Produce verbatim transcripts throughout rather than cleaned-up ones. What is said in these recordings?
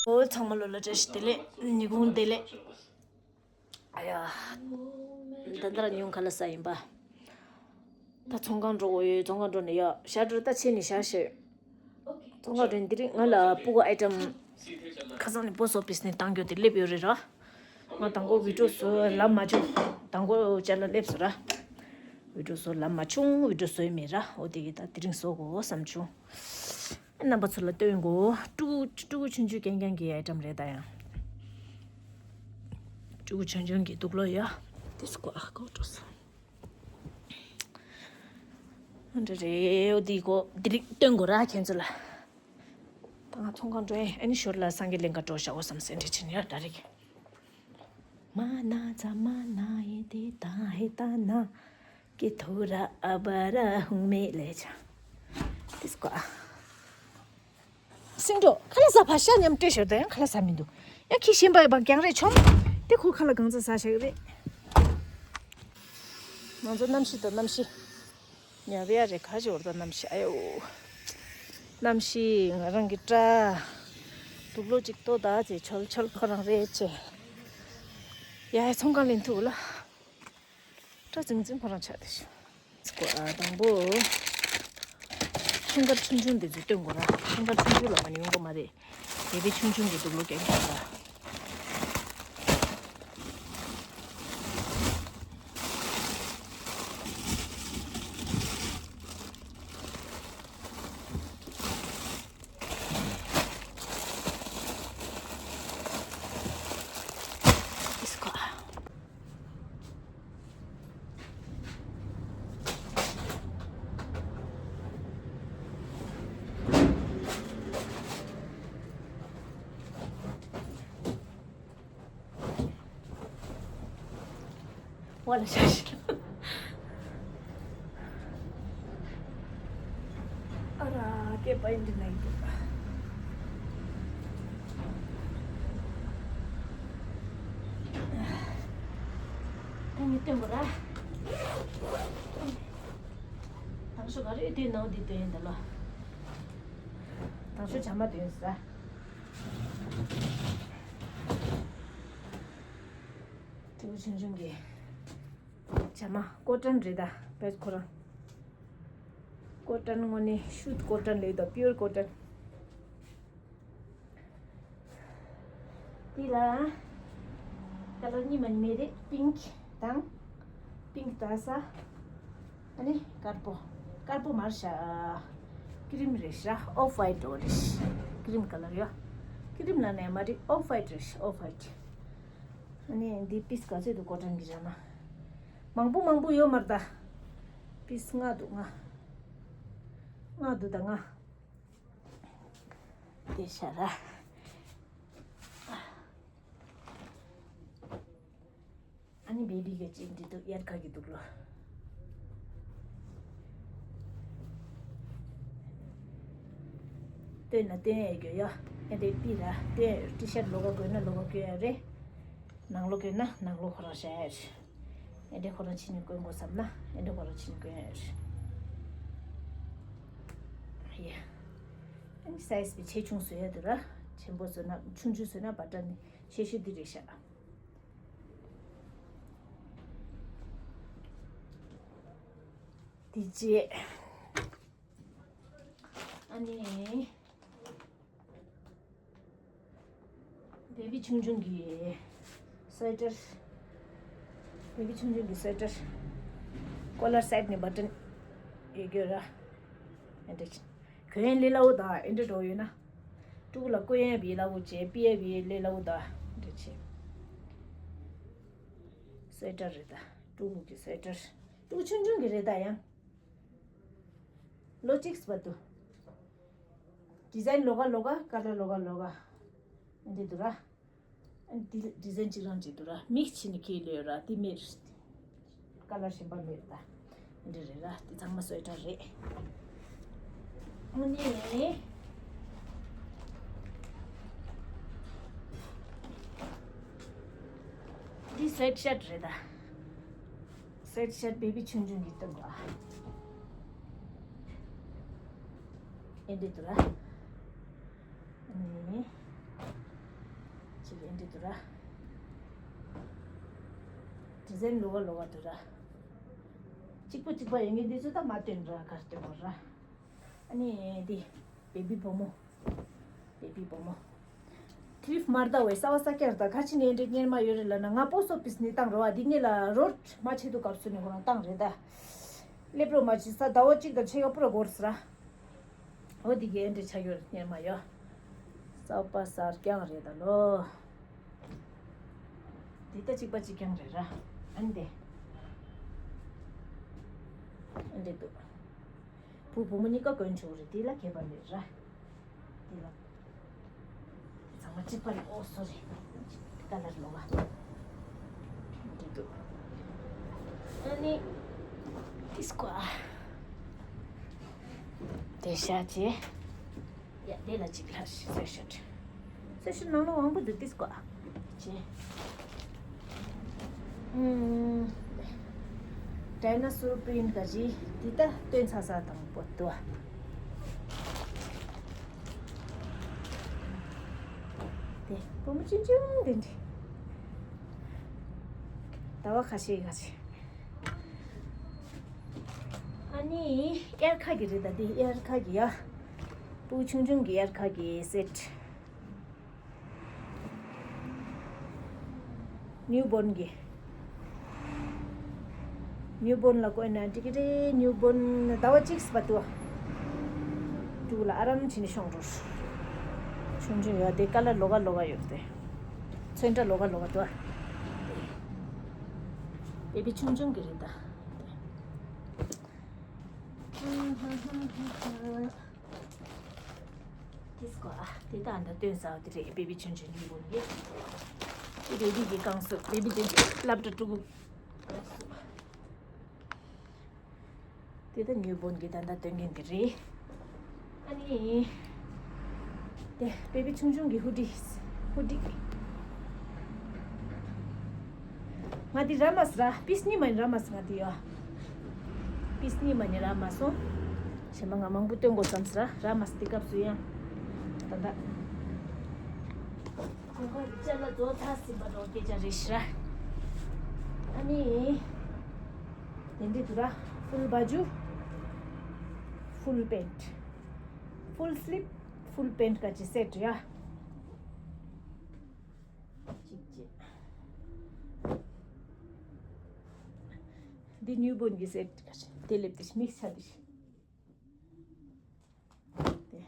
ཨོ་ཚང་མ་ལོ་ལ་བཀྲ་ཤིས་བདེ་ལེགས། ཉིན་གུང་བདེ་ལེགས། ཨ་ཡ། ད་ལྟ་ར་ཉུང་ཁ་ལ་ས་ཡིན་པ། ད་ཚོང་ཁང་འགྲོ་དགོས་ཡོད། ཚོང་ཁང་འགྲོ་ནས་ཡ་ཞར་འགྲོ་ད་ཆེ་ནས་ཞར་ཞེ། ཚོང་ཁང་འགྲོ་ནས་འདི་རིང་ང་ལ་སྤུ་གུ་ཨའི་ཊམ་ཁ་སང་ནས་པོ་སོ་ཕིས་ནས་བཏང་རྒྱུ་དེ་སླེབས་ཡོད་རེད་ར། ང་དང་པོ་བི་ཌིའོ་བཟོ་ལབ་མ་བྱུང་། དང་པོ་ཅ་ལག་སླེབས་སོང་ར། བི་ཌིའོ་བཟོ་ལབ་མ་བྱུང་། བི་ཌིའོ་བཟོས་མེད་ར། འོ་དེ་གི་ད་དེ་རིང་བཟོ་དགོས་བསམ་བྱུང་། རྣམ་པ་ཚོ་ལ་སྟོན་དགོས། ཕྲུ་གུ་ཕྲུ་གུ་ཆུང་ཆུང་རྐྱང་རྐྱང་གི་ཨའི་ཊམ་རེད་ད་ཡང་། ཕྲུ་གུ་ཆུང་ཆུང་གི་དུག་ལོག་ཡ། དེ་སྐོར་ཨ་ཀོ་འགྲོ་སོང་། འདྲ་རེད། འོ་དེ་གོ་དེ་རིགས་སྟོན་དགོས་ར་ཁྱེད་ཚོ་ལ། ད་ང་ཚོང་ཁང་འགྲོ་ཡིན། ཨ་ནི་ཞོར་ལ་སངས་རྒྱས་གླིང་ག་འགྲོ་བཞག་འོ་བསམ་སེ་འདྲ་ཆེན་ཡ་ད་རེད། མ་ན་ཛ་མ་ན་ཡེ་དེ་ད་ཧེ་ད་ན་ཀེ་ཐོ་ར་ཨ་བ་ར་ཧུང་མེ་ལེ་ཆ། དེ་སྐོར་ཨ། སིང་འགྲོ་ཁ་ལ་ས་ཕ་ཤ་མཉམ་སྤྲད་ཞོར་དུ་ཡང་ཁ་ལ་ས་མི་འདུག་ཡང་ཁྱི་ཤན་པ་ཡི་བ་རྒྱང་རེད་ཆོམ། དེ་ཁོ་ཁ་ལ་གང་ཚ་ས་ཞིག་རེད། ང་ཚོ་གནམ་གཤིས་དང་གནམ་གཤིས། ཉ་བེ་ཡ་རེ་ཁ་ཞོར་དང་གནམ་གཤིས་ཨ་ཡོ། གནམ་གཤིས་ང་རང་གི་སྐྲ། དུག་ལོག་ཅིག་ལྟོ་ད་ཅེ་ཆོལ་ཆོལ་ཁོ་རང་རེད་ཅེ། ཡ་ཡ་ཚོང་ཁང་ལེན་ཐུག་ལ། སྐྲ་ཙིང་ཙིང་ཁོ་རང་ཆགས་དེ་ཤོ། སྐོ་ཨ་དང་པོ། ཆུང་དཀར་ཆུང་ཆུང་འདི་ཚོ་སྟོན་དགོས་ར། ཆུང་དཀར་ཆུང་ཆུང་ལ་མ་ནི་ཡོང་གོ་མ་རེད། དེ་བས་ཆུང་ཆུང་གི་དུག་ལོག་སྐྱེལ་དགོས་ར། ཝ་ལ་ཤ་ཤ། ཨ་ར་སྐད་པ་ཡིན་འདི་ན་ཡིན་འདུག་ད་ངས་སྟོན་དགོས་ར། དང་ཤོ་ག་རེ་དེ་ནང་འདི་སྟོན་ཡིན་ད་ལོ། དང་ཤོ་བྱ་མ་སྟོན་ས། ཕྲུ་གུ་ཆུང་ཆུང་གི་བྱ་མ་ཀོ་ཊོན་རེད་ད། བེས་ཁོ་རང་ཀོ་ཊོན་དངོས་གནས་ཤུད་ཀོ་ཊོན་ལས་ད་པིའུར་ཀོ་ཊོན། འདི་ལ་ཀ་ལར་གཉིས་མ་གཉིས་མེད་རེད། པིང་ཀི་དང་། པིང་ཀི་ད་ས། ཨ་ནི་དཀར་པོ། དཀར་པོ་མར་ཤ། ཀི་རིམ་རེད་ཤ། ཨོཕ་ཝའིཊ་འགྲོ་རེད། ཀི་རིམ་ཀ་ལར་ཡོད། ཀི་རིམ་ལ་ནས་མ་རེད། ཨོཕ་ཝའིཊ་རེད་ཤ། ཨོཕ་ཝའིཊ། ཨ་ནི་འདི་པིས་ག་ཚོད་འདུག་ཀོ་ཊོན་གི་བྱ་མ། མང་པོ་མང་པོ་ཡོད་མ་རེད་ད། པིས་ལྔ་འདུག་ལྔ། ལྔ་འདུག་ད་ལྔ། དེ་ཤ་ར། ཨ་ནི་བེ་བི་གི་ཅིག་འདི་འདུག་དབྱར་ཁ་གི་འདུག་ལོ། སྟོན་ན་སྟོན་ཡས་རྒྱུ་ཡོད། ཨེ་འདྲས་པི་ར་སྟོན་ཡས། ཊི་ཤར་ལོགས་ཀ་དགོས་ན་ལོགས་ཀ་སྟོན་ཡས་རེད། ནང་ལོགས་དགོས་ན་ནང་ལོགས་ཁོ་རང་བཞག་ཡས་རེད། ཨེ་འདྲས་ཁོ་རང་ཕྱི་ནས་གོན་དགོས་བསམ་ན་ཨེ་འདྲས་ཁོ་རང་ཕྱི་ནས་གོན་ཡས་རེད། ཡ། ཨ་ནི་སའི་ཛི་བི་ཆེ་ཆུང་བཟོ་ཡ་འདུག་ར། ཆེན་པོ་བཟོ་ན་ཆུང་ཆུང་བཟོ་ན་བ་ཏྲ་ནི་ཆེ་ཤོས་འདི་རེད་ཤག་འདི་རྗེས། ཨ་ནི། བེ་བི་ཆུང་ཆུང་གི་སུ་ཝེ་ཊར། བེ་བི་ཆུང་ཆུང་གི་སུ་ཝེ་ཊར། ཀོ་ལར་སའིཌ་ནས་བ་ཏྲ་ཡོད་རྒྱུ་ར། ཨེ་འདྲ་ཅིག་གོན་ལས་སླ་བོ་དང་ཨེ་འདྲ་འགྲོ་ཡོད་ན། ཕྲུ་གུ་ལ་བསྐོན་ཡས་བི་སླ་བོ་བྱས། པི་ཡས་བི་ལས་སླ་བོ་དང་ཨེ་འདྲ་བྱས། སུ་ཝེ་ཊར་རེད་ད། ཕྲུ་གུ་གི་སུ་ཝེ་ཊར། ཕྲུ་གུ་ཆུང་ཆུང་གི་རེད་ད་ཡང་། ལོ་གཅིག་བར་དུ། ཌི་ཛའིན་ལོགས་ཀ་ལོགས་ཀ། ཀ་ལར་ལོགས་ཀ་ལོགས་ཀ། ཨེ་འདྲ་འདུག་ར། ཨ་ནི་ཌི་ཌི་ཛའིན་གཅིག་རང་གཅིག་འདུག་ར། མིག་ཕྱེ་ནས་ཁྱེར་ལོས་ར། དེ་མེད། ཀ་ལར་གཞན་པ་མེད་རེད་ད། འདི་རེད་ར། དེ་ཚང་མ་སུ་ཝེ་ཊར་རེད། ཨ་ནི། འདི་སུ་ཝེཊ་ཤར་རེད་ད། སུ་ཝེཊ་ཤར་བེ་བི་ཆུང་ཆུང་གི་སྟོན་པ། ཨེ་འདྲ་འདུག་ར། ཨ་ནི། ཅིག་ཨེ་འདྲ་འདུག་ར། ཌི་ཛའིན་ལོགས་ཀ་ལོགས་ཀ་འདུག་ར། གཅིག་པ་གཅིག་པ་ཡིན་གྱི་འདི་ཚོ་ད་མ་སྟོན་ར། གར་སྟོན་པ་ར། ཨ་ནི་འདི་བེ་བི་བུ་མོ། བེ་བི་བུ་མོ། ཐི་རིཕ་མར་ད་ཝེ་གསར་པ་གསར་རྐྱང་རེད། ད་ག་ཅི་ནས་འདྲ་སྙན་མ་ཡོད་རེད་ལབ་ན། ང་པོ་སོ་ཕི་སི་ནས་བཏང་རོ་བ། འདི་ངེད་ལ་རོ་མ་ཆད་དུས་སྐབས་སུ་ནས་ཁོ་རང་བཏང་རེད་ད། སླེབས་རོ་མ་བྱེད་ས་ཟླ་བ་གཅིག་དང་ཕྱེད་ཀ་པུ་ར་འགོར་སི་ར། འོ་འདི་གའི་འདྲ་ཆ་ཡོད་སྙན་མ་ཡོད། གསར་པ་གསར་རྐྱང་རེད་ད་ལོ། འདི་ད་གཅིག་པ་གཅིག་རྐྱང་རེད་ར། ཨ་ནི་དེ། ཨ་འདྲ་འདུག་བུ་བུ་མོ་གཉིས་ཀ་གོན་ཆོག་རེད། འདི་ལ་ཁྱད་པར་མེད་ར། འདི་ལ། ཚང་མ་གཅིག་པ་རེད། ཨོ་སོ་རི། ཀ་ལར་ལོགས་ཀ་འདྲ་འདུག་ཨ་ནི། ཏིས་ཀོ་ཨ། དེ་ཤ་ཅེ། ཡ་དེ་ལ་གཅིག་ལ་སེ་ཤོད། སེ་ཤོད་ནང་ལོགས་མང་པོ་འདུག་ཏིས་ཀོ་ཨ། ཅེ། ཨུམ། ཌའི་ནོ་སོར་པི་རིན་ཊི་ག་ཅི། འདི་ད་སྟོན་ཚར་ཚར་དང་པོ་འདུག་ཨ། དེ་བུ་མོ་ཆུང་ཆུང་དེ་འདྲ། ཟླ་བ་ཁ་ཤས་ཁ་ཤས། ཨ་ནི་དབྱར་ཁ་གི་རེད་ད། འདི་དབྱར་ཁ་གི་ཡ། སྤུ་གུ་ཆུང་ཆུང་གི་དབྱར་ཁ་གི་སེ་ཊི། ནིའུ་བོརན་གྱི། ནིའུ་བོརན་ལ་བཀོད་ན་འགྲིག་གི་རེད། ནིའུ་བོརན་ཟླ་བ་གཅིག་བར་དུ། དྲུག་ལ་ཨ་རམ་བྱས་ནས་ཤོང་འགྲོ། ཆུང་ཆུང་ཡོད་དེ། ཀ་ལར་ལོགས་ཀ་ལོགས་ཀ་ཡོད་དེ། ཚོན་ཁྲ་ལོགས་ཀ་ལོགས་ཀ་འདུག་ཨ། བེ་བི་ཆུང་ཆུང་གི་རེད་ད། ཏིས་ཀོ་ཨ། དེ་ད་ཨ་ད་སྟོན་ཟ་བ་དེ་རེད། བེ་བི་ཆུང་ཆུང་གཉིས་པོ་ཡིན། དེ་བེ་བི་གི་རྐང་གསོ། བེ་བི་དེ་སློབ་གྲྭ་ཕྲུ་གུ། དེ་ད་ནིའུ་བོརན་གི་ད་ད་སྟོན་མཁན་དེ་རེད། ཨ་ནི། དེ་བེ་བི་ཆུང་ཆུང་གི་ཧུ་ཌི། ཧུ་ཌི། ང་འདི་ར་མ་སི་ར། པི་སི་ནི་མ་ནི་ར་མ་སི་ང་འདི་ཡོད། པི་སི་ནི་མ་ནི་ར་མ་སོང་། གཞན་པ་ང་མང་པོ་སྟོན་དགོས་བསམ་སི་ར། ར་མ་སི་འདི་སྐབས་སུ་ཡང་། ད་ད། ཁོང་ཁ་གི་ཅ་ལག་རྫོགས་ཚར་ཟིན་པ་འདྲ་བོ་སྐད་ཆ་རེད་ཤི་ར། ཨ་ནི། དེ་འདྲ་འདུག་ར། ཕུལ་བ་ཇུ། ཕུལ་པེན་ཊི། ཕུལ་སི་ལིབ། ཕུལ་པེན་ཊི་ག་ཅི་སེ་ཊི་ཡ། གཅིག་བྱས། འདི་ནིའུ་བོརན་གྱི་སེ་ཊི་ག་ཅི། དེ་ལེབ་དེ་མིག་ཆ་དེ། དེ།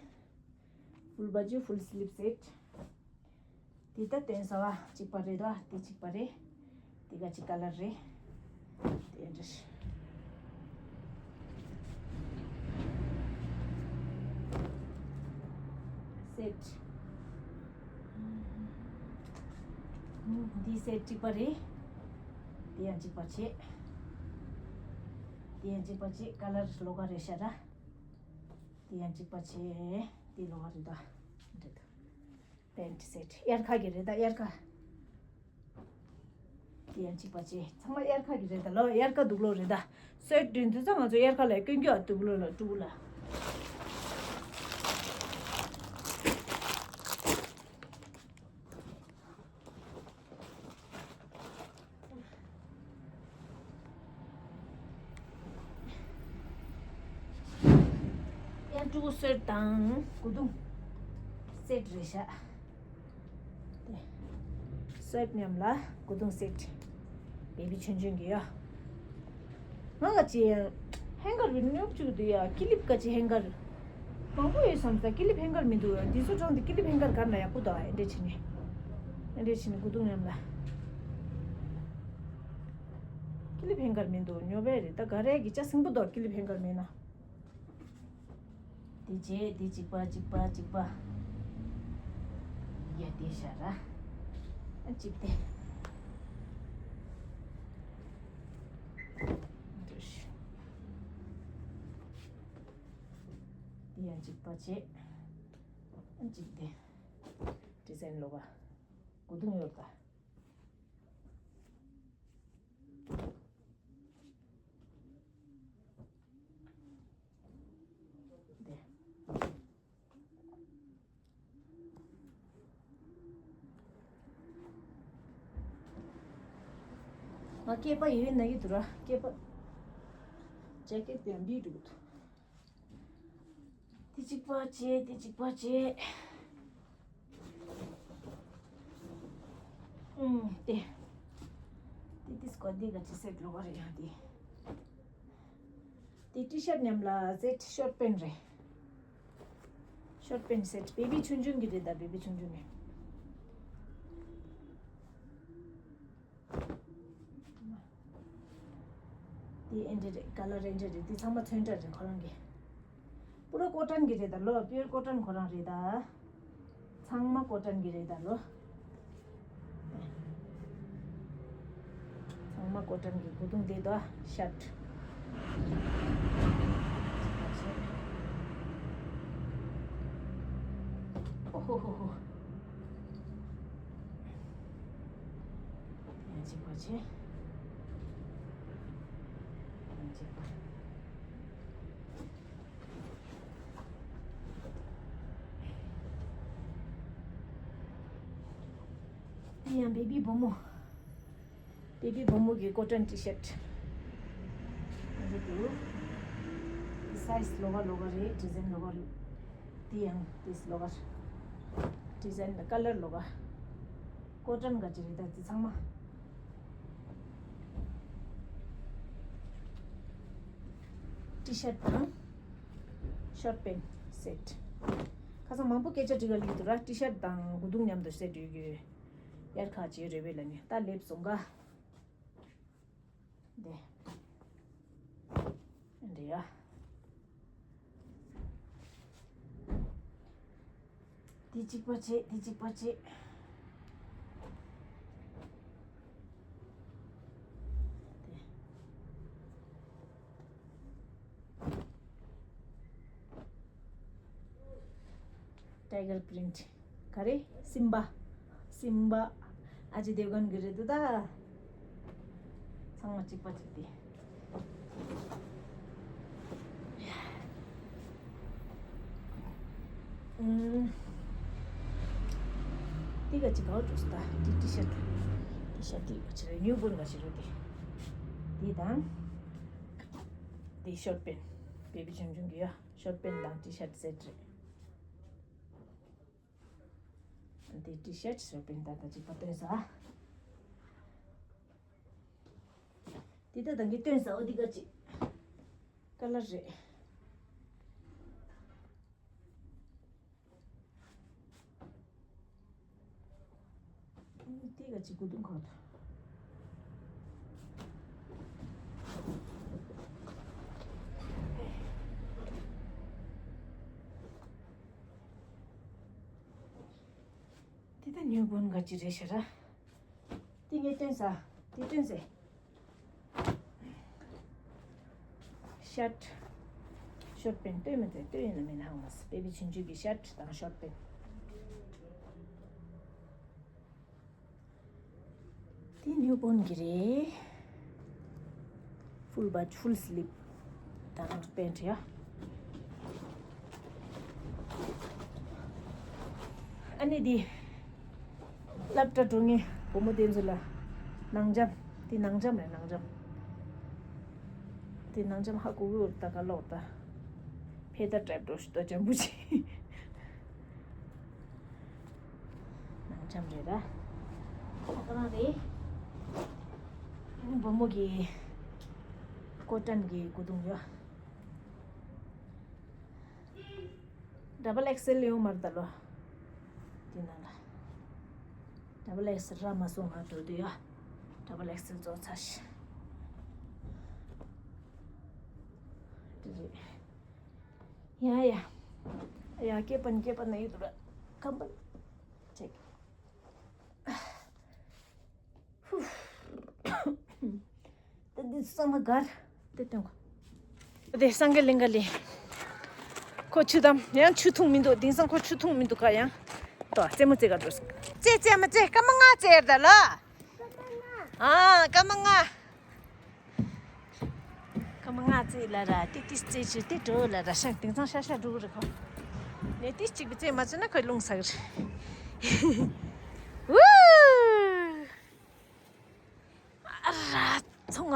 ཕུལ་བ་ཇུ་ཕུལ་སི་ལིབ་སེ་ཊི། དེ་ད་སྟོན་ཟ་བ་གཅིག་པ་རེད་དོ། དེ་གཅིག་པ་རེད། དེ་ག་ཅི་ཀ་ལར་རེད། དེ་འདྲ་ཞིག་སེ་ཊི། འདི་སེ་ཊི་གཅིག་པ་རེད། དེ་ཡང་གཅིག་པ་བྱས། དེ་ཡང་གཅིག་པ་བྱས། ཀ་ལར་ལོགས་ཀ་རེད་ཤག་ར། དེ་ཡང་གཅིག་པ་བྱས། དེ་ལོགས་ཀ་རེད་དོ། འདྲ་འདུག་པེན་ཊི་སེ་ཊི། དབྱར་ཁ་གི་རེད་ད། དབྱར་ཁ། དེ་ཡང་གཅིག་པ་བྱས། ཚང་མ་དབྱར་ཁ་གི་རེད་ད་ལོ། དབྱར་ཁ་འདུག་ལོ་རེད་ད། སོས་དྲན་དུས་ཙང་ང་ཚོ་དབྱར་ཁ་ལ་སྐྱོན་རྒྱུ་ཨ་འདུག་ལོ་ལ་ཕྲུ་གུ་ལ། ཡང་ཕྲུ་གུ་སོས་དང་སྐུ་གདུང་སེ་ཊི་རེད་ཤག་དེ། སོས་མཉམ་ལ་སྐུ་གདུང་སེ་ཊི། བེ་བི་ཆུང་ཆུང་གི་ཡ། ང་ག་ཅི་ཡང་ཧེང་གར་བི་ནོབ་བཅུག་འདུག་ཡ། ཀི་ལིབ་ག་ཅི་ཧེང་གར་མང་པོ་ཡོད་བསམ་ས། ཀི་ལིབ་ཧེང་གར་མི་འདུག་ཡ། འདི་ཚོ་གྲོང་དེ་ཀི་ལིབ་ཧེང་གར་གར་ན་ཡག་པོ་འདུག་ཨ། ཨེ་འདྲས་བྱས་ནས། ཨེ་འདྲས་བྱས་ནས་སྐུ་གདུང་མཉམ་ལ། ཀི་ལིབ་ཧེང་གར་མི་འདུག་ཉོ་བས་རེད་ད། ག་རེ་གི་ཅ་སིང་པོ་འདུག་ཀི་ལིབ་ཧེང་གར་མེད་ན། དེ་རྗེས་དེ་གཅིག་པ་གཅིག་པ་གཅིག་པ། ཡ་དེ་ཤ་ར། ཨ་གཅིག་དེ། འདུག་ཤི། དེ་ཡང་གཅིག་པ་བྱས། ཨ་གཅིག་དེ། ཌི་ཛའིན་ལོགས་ཀ་སྐུ་གདུང་ཡོད་ད། དེ། ང་སྐེད་པ་ཡོད་ན་ཡོད་དུ་ར་སྐེད་པ། ཇེ་ཀེད་དེ་ཡང་འབིག་འགྲོ་གི་འདུག་དེ་གཅིག་པ་བྱས་དེ་གཅིག་པ་བྱས། ཨུམ། དེ། དེ་དེ་སྐོར་འདི་ག་ཅི་སེ་འགྲོ་བ་རེད་ཡང་དེ། དེ་ཊི་ཤར་མཉམ་ལ་སེཊ་ཤོར་པེན་རེད། ཤོར་པེན་སེཊ་བེ་བི་ཆུང་ཆུང་གི་རེད་ད་བེ་བི་ཆུང་ཆུང་གི། དེ་ཨེ་འདྲ་རེད་ཀ་ལར་ཨེ་འདྲ་རེད་དེ་ཚང་མ་ཚོན་ཁྲ་རེད་ཁོ་རང་གི། པུ་ར་ཀོ་ཊོན་གི་རེད་ད་ལོ་པིའུར་ཀོ་ཊོན་ཁོ་རང་རེད་ད། ཚང་མ་ཀོ་ཊོན་གི་རེད་ད་ལོ། ཚང་མ་ཀོ་ཊོན་གི་གོས་ཐུང་དེ་དོ་ཤར་ཊི། ཨོ་ཧོ་ཧོ་ཧོ། ཡང་གཅིག་པ་བྱས། ཡང་གཅིག་པ། དེ་ཡང་བེ་བི་བུ་མོ། བེ་བི་བུ་མོ་གི་ཀོ་ཊོན་ཊི་ཤར་ཊི། འདི་འདུག་སའི་ཛི་ལོགས་ཀ་ལོགས་ཀ་རེད། ཌི་ཛའིན་ལོགས་ཀ་རེད། དེ་ཡང་དེ་ལོགས་ཀ་ཌི་ཛའིན་དང་ཀ་ལར་ལོགས་ཀ་ཀོ་ཊོན་ག་ཅི་རེད་ད་དེ་ཚང་མ། ཊི་ཤར་ཊི་དང་ཤོར་ཊི་པེན་ཊི་སེཊ། ཁ་སང་མང་པོ་སྐད་ཆ་དྲི་ག་ལུས་འདུག་ར། ཊི་ཤར་ཊི་དང་གོས་ཐུང་མཉམ་དུ་སེཊ་ཡོད་ཀྱི་ཡོད། ཡར་ཁ་ཅིག་རེ་བས་ལ་ནི་ད་ལེབ་སོང་ག་འདི་འདི་ཡ། དེ་གཅིག་པ་བྱེད། དེ་གཅིག་པ་བྱེད། དེ། ཊའི་གར་པི་རིན་ཊི། ག་རེ། སིམ་བྷ། སིམ་བྷ། ཨ་ཇེ་དེབ་གན་གི་རེད་འདུག་ད། ཚང་མ་གཅིག་པ་གཅིག་སྟེ། ཨུམ། འདི་ག་ཅི་ག་འགྲོ་སོང་ད། འདི་ཊི་ཤར་ཊི། ཊི་ཤར་ཊི་འདི་ག་ཅི་རེད། ཉིའུ་བོརན་ག་ཅི་རེད་དེ། འདི་དང་། འདི་ཤོར་ཊི་པེན་ཊི། བེ་བི་ཆུང་ཆུང་གི་ཡ། ཤོར་ཊི་པེན་ཊི་དང་ཊི་ཤར་ཊི་སེཊ་རེད། འདི་ཊི་ཤར་ཊི་ཤོར་ཊི་པེན་ཊི་ད་ད་གཅིག་པ་སྟོན་ས། འདི་ད་ད་གིན་སྟོན་ས། འོ་འདི་ག་ཅི་ཀ་ལར་རེད། འདི་ག་ཅི་གོས་ཐུང་ཁ་ཐུང་། འདི་ད་ཉིའུ་བོརན་ག་ཅི་རེད་ཤག་ར། འདི་ངས་སྟོན་ས། འདི་སྟོན་ཟེར། ཤར་ཊི། ཤོར་ཊི་པེན་ཊི་སྟོན་མི་འདུག་སྟོན་ཡིན་ན་མིན་ཧང་མ་སི། བེ་བི་ཆུང་ཆུང་གི་ཤར་ཊི་དང་ཤོར་ཊི་པེན་ཊི། འདི་ཉིའུ་བོརན་གི་རེད། ཕུལ་བ་ཕུལ་སི་ལིབ་དང་པེན་ཊི་ཡ། ཨ་ནི་འདི། སློབ་གྲྭ་འགྲོ་མཁན་བུ་མོ་དེ་ཚོ་ལ་ནང་འཇམ། དེ་ནང་འཇམ་རེད་ནང་འཇམ། དེ་ནང་འཇམ་ཧ་གོ་གི་ཡོད་ད་ག་ལོག་ད། ཕེ་ད་ཏྲེབ་འགྲོ་ཞིག་ད་འཇམ་པོ་ཅིག་ནང་འཇམ་རེད་ད། ཁོ་རང་རེད། ཨ་ནི་བུ་མོ་གི་ཀོ་ཊོན་གི་གོས་ཐུང་ཡོད། ཌབ་བལ་ཨེག་སེལ་ཡོད་མ་རེད་ད་ལོ། དེ་ནང་ལ། ཌབ་བལ་ཨེག་སེལ་རག་མ་སོང་ང་འགྲོ་དུས་ཡ། ཌབ་བལ་ཨེག་སེལ་ཚོ་ཚར་ཤག་དེ་རེད། ཡ་ཡ། ཡ་སྐེད་པ་ནི་སྐེད་པ་ན་ཡོད་དུ་ར། ཁམ་པ་ཅེག་ད་འདི་ཚང་མ་གར། དེ་སྟོན་གོ། དེ་སངས་རྒྱས་གླིང་ག་ལས། ཁོ་ཆུ་དམ་ཡང་ཆུ་འཐུང་མི་འདུག་དེང་སང་ཁོ་ཆུ་འཐུང་མི་འདུག་ག་ཡང་། ཏོ་རྩེད་མོ་རྩེ་ག་འགྲོ་སོང་། རྩེ་རྩེ་མ་རྩེ་སྐར་མ་ལྔ་རྩེ་ཡར་ད་ལ། ཨ་སྐར་མ་ལྔ། སྐར་མ་ལྔ་རྩེ་ལ་ར་ཏི་ཏི་རྩེ་ཆུ་ཏི་འགྲོ་ལ་ར་ཤག་དེང་སང་ཤ་ཤ་འགྲོ་གི་རེད་ཁོ། ནས་ཏི་གཅིག་པུ་རྩེ་མ་རྩེ་ན་ཁོས་རླུང་ཟ་གི་རེད། ཝུ། ར་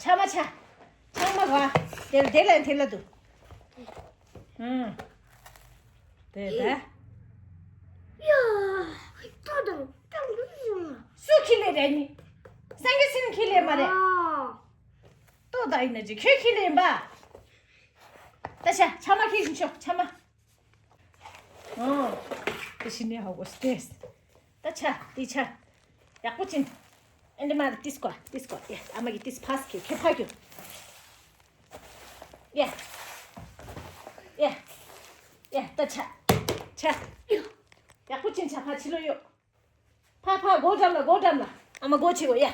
ཆ་མ་ཆ། ཆང་མ་ག་དེ་དེ་ལ་དེ་ལ་འདུག་ཨང་། དེ་ད། ཡ། ཏོ་དང་ཏང་ཏུ་ཡོང་ལ། སུ་ཁྱི་ལས་རེད་ནི། སངས་རྒྱས་སེམས་ཁྱི་ལས་མ་རེད། ཨ། ཏོ་ད་ཡིན་ན་ཅི་ཁྱོད་ཁྱི་ལས་ཡིན་པ། ད་ཆ་ཆ་མ་ཁྱི་ཞིག་ཤོག་ཆ་མ། ཨོ། དེ་ཤི་ནི་ཧ་གོ་སྟེ། ད་ཆ་དེ་ཆ། ཡག་པོ་ཅིན། ཨེ་འདི་མ་ཏིས་ཀོ་ཏིས་ཀོ་ཡ། ཨ་མ་གི་ཏིས་ཕ་སི་ཁྱོད་ཁྱོད་ཕ་ཁྱོད། ཡ། ཡ། ཡ་ད་ཆ། ཆ། ཡག་པོ་ཅིན་ཆ་ཕ་ཕྱི་ལོགས་ཡོད། ཕ་ཕ་སྒོ་འགྲམ་ལ་སྒོ་འགྲམ་ལ། ཨ་མ་སྒོ་ཕྱེ་གོ་ཡ། ཡ།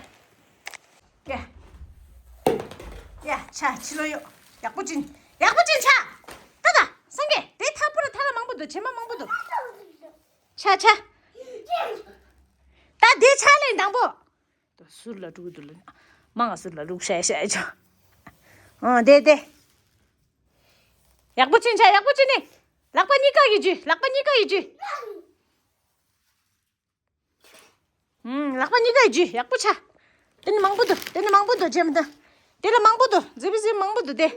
ཡ་ཆ་ཕྱི་ལོགས་ཡོད། ཡག་པོ་ཅིན། ཡག་པོ་ཅིན་ཆ། ད་ད་སངས་རྒྱས་དེ་ཐ་པུ་ར་ཐ་ལ་མང་པོ་འདུག་བྱེ་མ་མང་པོ་འདུག་ཆ་ཆ། ད་དེ་ཆ་ལས་དང་པོ། ད་ཟུར་ལ་འགྲོ་གི་འདུག་ལ། མང་ང་ཟུར་ལ་རུག་ཤ་ཤ་ཅོ། ཨ་དེ་དེ། ཡག་པོ་ཅིན་ཆ་ཡག་པོ་ཅིན་ནི། ལག་པ་གཉིས་ཀ་གི་ཇུས། ལག་པ་གཉིས་ཀ་གི་ཇུས། ཨུམ། ལག་པ་གཉིས་ཀ་གི་ཇུས། ཡག་པོ་ཆ། དེ་ནི་མང་པོ་འདུག་དེ་ནི་མང་པོ་འདུག་བྱེ་མ་ད། དེ་ལ་མང་པོ་འདུག་མཛེས་པོ་མཛེས་པོ་མང་པོ་འདུག་དེ།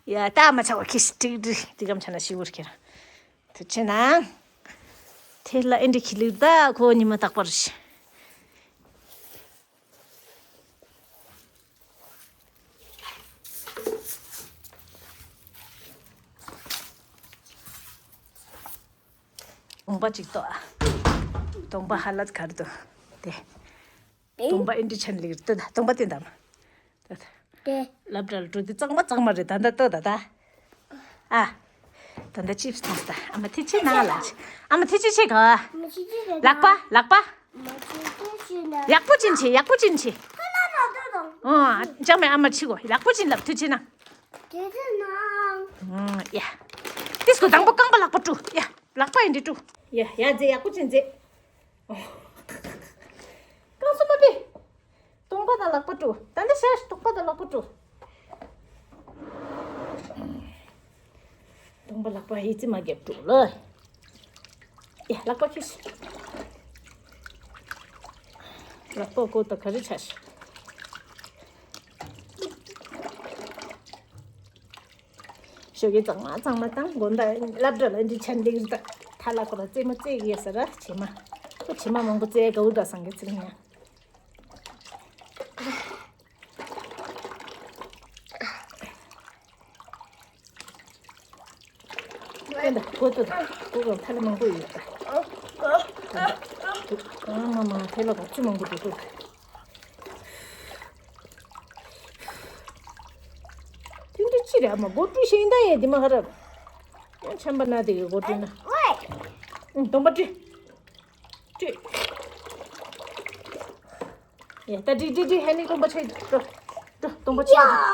ཡ་ད་མ་ཆག་པ་ཁྱི་ཞིག་ཀྲིག་ཀྲིག་ཏི་ཀམ་ཆ་ན་ཤི་བུར་ཁྱེར། དུ་ཆེ་ན། དེ་ལ་ཨེ་འདྲ་ཁྱི་ལུག་ད་ཁོ་ཉི་མ་རྟག་པར་ཤི། གདོང་པ་གཅིག་ཏོ་ཨ། གདོང་པ་ཧ་ལ་གར་དོ། དེ། གདོང་པ་ཨེ་འདྲ་ཆན་ལིར་ཏོ་ད་གདོང་པ་བསྟན་དམ། ད་ད། དེ། ལབ་འདྲ་ལ་འགྲོ་དེ་གཙང་མ་གཙང་མ་རེད་ད་ད་ཏོ་ད་ད། ཨ། ད་ད་ཅིབ་སི་ཐོངས་ད་ཨ་མ་ཐི་ཆི་ན་ལ་ཆི། ཨ་མ་ཐི་ཆི་ཆི་ག་ལག་པ་ལག་པ། ཡག་པོ་ཅིན་ཆི་ཡག་པོ་ཅིན་ཆི། ཨོ། ཅང་མེ་ཨ་མ་ཆི་གོ་ཡག་པོ་ཅིན་ལབ་ཐུ་ཆི་ན། ཨོ་ཡ། ཏིས་གོ་དང་པོ་རྐང་པ་ལག་པ་བཀྲུ་ཡ། ལག་པ་ཡིན་དེ་བཀྲུ། ཡ་ཡ་མཛེས་ཡག་པོ་ཅིན་མཛེས། རྐང་སོ་མ་པི། གདོང་པ་དང་ལག་པ་བཀྲུ། ད་ནི་ཤ་གདོང་པ་དང་ལག་པ་བཀྲུ། གདོང་པ་ལག་པ་ཡི་ཙི་མ་རྒྱབ་བཀྲུ་ལོ། ཡ་ལག་པ་ཁྱི་ཤི། ལག་པ་ཀོ་ད་ག་རི་ཆ་ཤི། ཞོགས་ཀས་གཙང་མ་གཙང་མ་བཏང་། དགོང་དག་སློབ་གྲྭ་ལ་འདི་ཆ་འདི་རི་ད་ཐ་ལ་ཁོ་ར་རྩེད་མོ་རྩེ་གི་ཡོད་ས་ར་བྱེ་མ། ཁོ་བྱེ་མ་མང་པོ་རྩེ་ག་འུ་ད་སང་གི་ཚིག་ཉ། ཨེ་འདྲ་གོ་ཏོ་ད་གོ་གོ་ཐ་ལ་མང་པོ་ཡོད་ད། ཨ་མ་མ་ཐེ་ལ་གོ་ཆུ་མང་པོ་འདུག་ཏོ། དེ་འདྲ་ཅི་རེད་ཨ་མ་སྒོ་བཀྲུ་ཤིང་ད་ཡེ་འདི་མ་ཧ་ར། ཡང་ཆམ་པ་ན་དེ་གི་སྒོ་བཀྲུ་ན། ཨུང་གདོང་པ་བཀྲུ། བཀྲུ། ཡ་ད་བཀྲུ་བཀྲུ་བཀྲུ་ཧེ་ནི་གདོང་པ་ཆེ་འགྲོ། འགྲོ་གདོང་པ་ཆེ་འགྲོ།